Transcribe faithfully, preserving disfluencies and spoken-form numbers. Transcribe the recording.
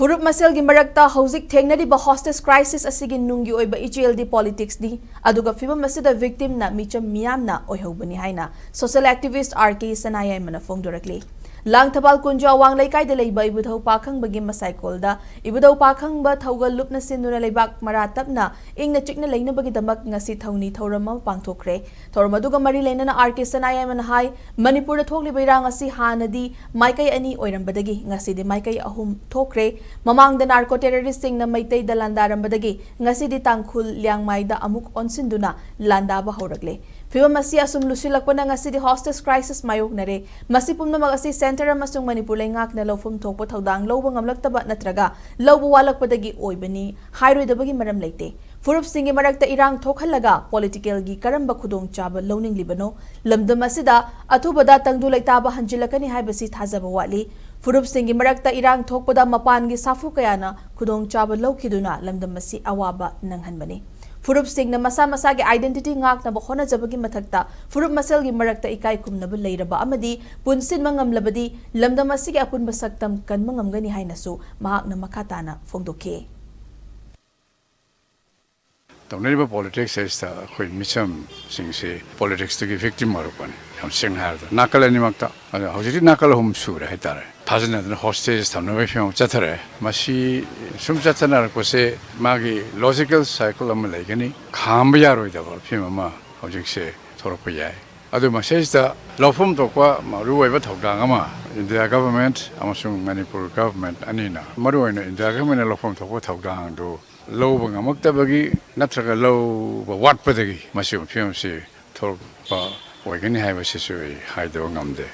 ꯐꯨꯔꯨꯞ ꯃꯁꯦꯜꯒꯤ ꯃꯔꯛꯇ ꯍꯧꯖꯤꯛ ꯊꯦꯡꯅꯔꯤꯕ hostage crisis ꯑꯁꯤꯒꯤ ꯅꯨꯡꯒꯤ ꯑꯣꯏꯕ ꯏꯆꯦꯜꯗꯤ politics ꯅꯤ, ꯑꯗꯨꯒ ꯐꯤꯚꯝ ꯑꯁꯤꯗ victim ꯅ ꯃꯤꯆꯝ ꯃꯤꯌꯥꯝꯅ ꯑꯣꯏꯍꯧꯕꯅꯤ ꯍꯥꯏꯅ social activist ꯑꯥꯔ ꯀꯦ ꯁꯅꯥꯌꯥꯏꯃꯅ ꯐꯣꯡꯗꯣꯔꯛꯂꯤ꯫ ꯂꯥꯡꯊꯕꯥꯜ ꯀꯨꯟꯖꯥ ꯑꯋꯥꯡ ꯂꯩꯀꯥꯏꯗ ꯂꯩꯕ ꯏꯕꯨꯙꯧ ꯄꯥꯈꯪꯕꯒꯤ ꯃꯁꯥꯏꯀꯣꯜꯗ ꯏꯕꯨꯙꯧ ꯄꯥꯈꯪꯕ ꯊꯧꯒꯜ ꯂꯨꯞꯅ ꯁꯤꯟꯗꯨꯅ ꯂꯩꯕꯥꯛ ꯃꯔꯥ ꯇꯞꯅ ꯏꯪꯅ ꯆꯤꯛꯅ ꯂꯩꯅꯕꯒꯤꯗꯃꯛ ꯉꯁꯤ ꯊꯧꯅꯤ ꯊꯧꯔꯝ ꯑꯃ ꯄꯥꯡꯊꯣꯛꯈ꯭ꯔꯦ꯫ ꯊꯧꯔꯝ ꯑꯗꯨꯒ ꯃꯔꯤ ꯂꯩꯅꯅ ꯑꯥꯔ ꯀꯦ ꯁꯅꯥꯌꯥꯏꯃꯅ ꯍꯥꯏ, ꯃꯅꯤꯄꯨꯔꯗ ꯊꯣꯛꯂꯤꯕ ꯏꯔꯥꯡ ꯑꯁꯤ ꯍꯥꯟꯅꯗꯤ ꯃꯥꯏꯀꯩ ꯑꯅꯤ ꯑꯣꯏꯔꯝꯕꯗꯒꯤ ꯉꯁꯤꯗꯤ ꯃꯥꯏꯀꯩ ꯑꯍꯨꯝ ꯊꯣꯛꯈ꯭ꯔꯦ꯫ ꯃꯃꯥꯡꯗ narco terrorist ꯁꯤꯡꯅ ꯃꯩꯇꯩꯗ ꯂꯥꯟꯗꯥꯔꯝꯕꯗꯒꯤ ꯉꯁꯤꯗꯤ ꯇꯥꯡꯈꯨꯜ ꯂꯤꯌꯥꯡꯃꯥꯏꯗ ꯑꯃꯨꯛ ꯑꯣꯟꯁꯤꯟꯗꯨꯅ ꯂꯥꯟꯗꯥꯕ ꯍꯧꯔꯛꯂꯦ꯫ ꯐꯤꯚꯝ ꯑꯁꯤ ꯑꯁꯨꯝ ꯂꯨꯁꯤꯜꯂꯛꯄꯅ ꯉꯁꯤꯗꯤ hostage crisis ꯃꯥꯌꯣꯛꯅꯔꯦ꯫ ꯃꯁꯤ ꯄꯨꯝꯅꯃꯛ ꯑꯁꯤ centre ꯑꯃꯁꯨꯡ ꯃꯅꯤꯄꯨꯔ ꯂꯩꯉꯥꯛꯅ ꯂꯧꯐꯝ ꯊꯣꯛꯄ ꯊꯧꯗꯥꯡ ꯂꯧꯕ ꯉꯝꯂꯛꯇꯕ ꯅꯠꯇ꯭ꯔꯒ ꯂꯧꯕ ꯋꯥꯠꯂꯛꯄꯗꯒꯤ ꯑꯣꯏꯕꯅꯤ ꯍꯥꯏꯔꯣꯏꯗꯕꯒꯤ ꯃꯔꯝ ꯂꯩꯇꯦ꯫ ꯐꯨꯔꯨꯞꯁꯤꯡꯒꯤ ꯃꯔꯛꯇ ꯏꯔꯥꯡ ꯊꯣꯛꯍꯜꯂꯒ political ꯒꯤ ꯀꯔꯝꯕ ꯈꯨꯗꯣꯡꯆꯥꯕ ꯂꯧꯅꯤꯡꯂꯤꯕꯅꯣ? ꯂꯝꯗꯝ ꯑꯁꯤꯗ ꯑꯊꯨꯕꯗ ꯇꯪꯗꯨ ꯂꯩꯇꯥꯕ ꯍꯟꯖꯤꯜꯂꯛꯀꯅꯤ ꯍꯥꯏꯕꯁꯤ ꯊꯥꯖꯕ ꯋꯥꯠꯂꯤ꯫ ꯐꯨꯔꯨꯞꯁꯤꯡꯒꯤ ꯃꯔꯛꯇ ꯏꯔꯥꯡ ꯊꯣꯛꯄꯗ ꯃꯄꯥꯟꯒꯤ ꯁꯥꯐꯨ ꯀꯌꯥꯅ ꯈꯨꯗꯣꯡꯆꯥꯕ ꯂꯧꯈꯤꯗꯨꯅ ꯂꯝꯗꯝ ꯑꯁꯤ ꯑꯋꯥꯕ ꯅꯪꯍꯟꯕꯅꯤ꯫ ꯐꯨꯔꯨꯞꯁꯤꯡꯅ ꯃꯁꯥ ꯃꯁꯥꯒꯤ identity ꯉꯥꯛꯅꯕ ꯍꯣꯠꯅꯖꯕꯒꯤ ꯃꯊꯛꯇ ꯐꯨꯔꯨꯞ ꯃꯁꯦꯜꯒꯤ ꯃꯔꯛꯇ ꯏꯀꯥꯏ ꯈꯨꯝꯅꯕ ꯂꯩꯔꯕ ꯑꯃꯗꯤ ꯄꯨꯟꯁꯤꯟꯕ ꯉꯝꯂꯕꯗꯤ ꯂꯝꯗꯝ ꯑꯁꯤꯒꯤ ꯑꯄꯨꯟꯕ ꯁꯛꯇꯝ ꯀꯟꯕ ꯉꯝꯒꯅꯤ ꯍꯥꯏꯅꯁꯨ ꯃꯍꯥꯛꯅ ꯃꯈꯥ ꯇꯥꯅ ꯐꯣꯡꯗꯣꯛꯈꯤ꯫ ꯇꯧꯅꯔꯤꯕ politics ꯍꯥꯏꯁꯤꯗ ꯑꯩꯈꯣꯏ ꯃꯤꯆꯝꯁꯤꯡꯁꯤ politics ꯇꯒꯤ victim ꯑꯣꯏꯔꯛꯄꯅꯤ꯫ ꯌꯥꯝ ꯁꯦꯡꯅ ꯍꯥꯏꯔꯕꯗ ꯅꯥꯀꯜ ꯑꯅꯤꯃꯛꯇ꯫ ꯑꯗꯣ ꯍꯧꯖꯤꯛꯇꯤ ꯅꯥꯀꯜ ꯑꯍꯨꯝ ꯁꯨꯔꯦ ꯍꯥꯏꯇꯥꯔꯦ꯫ ꯊꯥꯖꯅꯗꯅ hostage ꯊꯝꯅꯕꯒꯤ ꯐꯤꯕꯝ ꯆꯠꯊꯔꯛꯑꯦ꯫ ꯃꯁꯤ ꯁꯨꯝ ꯆꯠꯊꯅꯔꯛꯄꯁꯦ ꯃꯥꯒꯤ logical cycle ꯑꯃ ꯂꯩꯒꯅꯤ꯫ ꯈꯥꯝꯕ ꯌꯥꯔꯣꯏꯗꯕ ꯐꯤꯕꯝ ꯑꯃ ꯍꯧꯖꯤꯛꯁꯦ ꯊꯣꯛꯂꯛꯄ ꯌꯥꯏ꯫ ꯑꯗꯨ ꯃꯁꯤꯗꯩꯁꯤꯗ ꯂꯧꯐꯝ ꯊꯣꯛꯄ ꯃꯔꯨꯑꯣꯏꯕ ꯊꯧꯗꯥꯡ ꯑꯃ India government ꯑꯃꯁꯨꯡ ꯃꯅꯤꯄꯨꯔ government ꯑꯅꯤꯅ, ꯃꯔꯨꯑꯣꯏꯅ India government ꯅ ꯂꯧꯐꯝ ꯊꯣꯛꯄ ꯊꯧꯗꯥꯡꯗꯨ ꯂꯧꯕ ꯉꯝꯃꯛꯇꯕꯒꯤ ꯅꯠꯇ꯭ꯔꯒ ꯂꯧꯕ ꯋꯥꯠꯄꯗꯒꯤ ꯃꯁꯤꯒꯨꯝꯕ ꯐꯤꯕꯝꯁꯤ ꯊꯣꯛꯂꯛꯄ ꯑꯣꯏꯒꯅꯤ ꯍꯥꯏꯕꯁꯤꯁꯨ ꯑꯩ ꯍꯥꯏꯗꯕ ꯉꯝꯗꯦ꯫